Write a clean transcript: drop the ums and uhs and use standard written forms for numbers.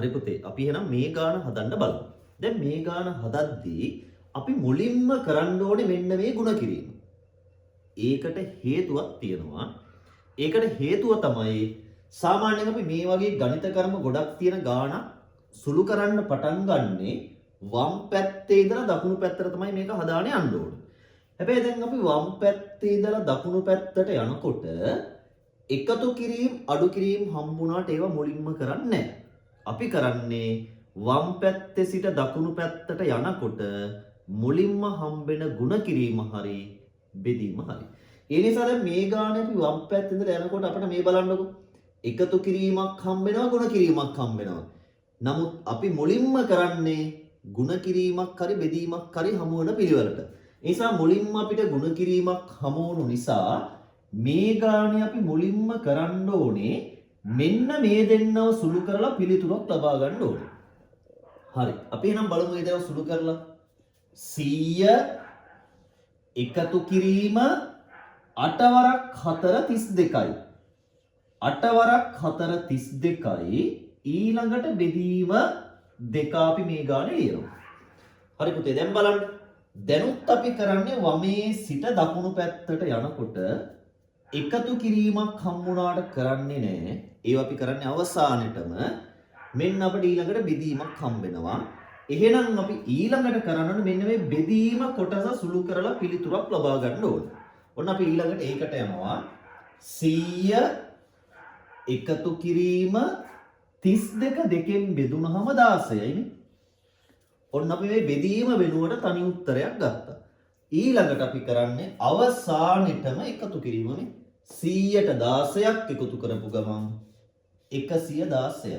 හරි පුතේ, අපි එහෙනම් මේ ගාන හදන්න බලමු. දැන් මේ ගාන හදද්දී අපි මුලින්ම කරන්න ඕනේ මෙන්න මේ ගුණ කිරීම. ඒකට හේතුවක් තියෙනවා. ඒකට හේතුව තමයි සාමාන්‍යයෙන් අපි මේ වගේ ගණිත කර්ම ගොඩක් තියෙන ගාණක් සුළු කරන්න පටන් ගන්නෙ වම් පැත්තේ ඉඳලා දකුණු පැත්තට තමයි මේක හදාගෙන යන්න ඕනේ. හැබැයි දැන් අපි වම් පැත්තේ ඉඳලා දකුණු පැත්තට යනකොට එකතු කිරීම අඩු කිරීම හම්බුණාට ඒවා මුලින්ම කරන්නේ නැහැ. අපි කරන්නේ වම් පැත්තේ සිට දකුණු පැත්තට යනකොට මුලින්ම හම්බෙන ගුණ කිරීම හරි බෙදීම හරි. ඒ නිසා දැන් මේ ගාන අපි වම් පැත්තේ ඉඳලා යනකොට අපිට මේ බලන්නකෝ. එකතු කිරීමක් හම්බෙනවා, ගුණ කිරීමක් හම්බෙනවා. නමුත් අපි මුලින්ම කරන්නේ ගුණ කිරීමක් හරි බෙදීමක් හරි හමු වෙන පිළිවෙලට. ඒ නිසා මුලින්ම අපිට ගුණ කිරීමක් හමු වුණු නිසා මේ ගානේ අපි මුලින්ම කරන්න ඕනේ මෙන්න මේ දෙන්නව සුළු කරලා පිළිතුරක් ලබා ගන්න ඕනේ. හරි. අපි එහෙනම් බලමු මේ දේවල් සුළු කරලා. 100 එකතු කිරීම 8 වරක් 4 32යි. 8 වරක් 4 32යි, ඊළඟට බෙදීම 2 අපි මේ ගානේ ලියනවා. හරි පුතේ, දැන් බලන්න. දැනුත් අපි කරන්නේ වමේ සිට දකුණු පැත්තට යනකොට එකතු කිරීමක් හම්බුණාට කරන්නේ නෑ. ඒව අපි කරන්නේ අවසානෙටම. මෙන්න අපිට ඊළඟට බෙදීමක් හම්බෙනවා. එහෙනම් අපි ඊළඟට කරන්න ඕනේ මෙන්න මේ බෙදීම කොටස සුළු කරලා පිළිතුරක් ලබා ගන්න ඕනේ. ඔන්න අපි ඊළඟට ඒකට යනවා. 100 එකතු කිරීම 32 දෙකෙන් බෙදුනහම 16යි නේ. ඔන්න අපි මේ බෙදීම වෙනුවට තනි උත්තරයක් ගත්තා. ඊළඟට අපි කරන්නේ අවසානෙටම එකතු කිරීම නේ. 100ට 16ක් එකතු කරපු ගමන් 116යි.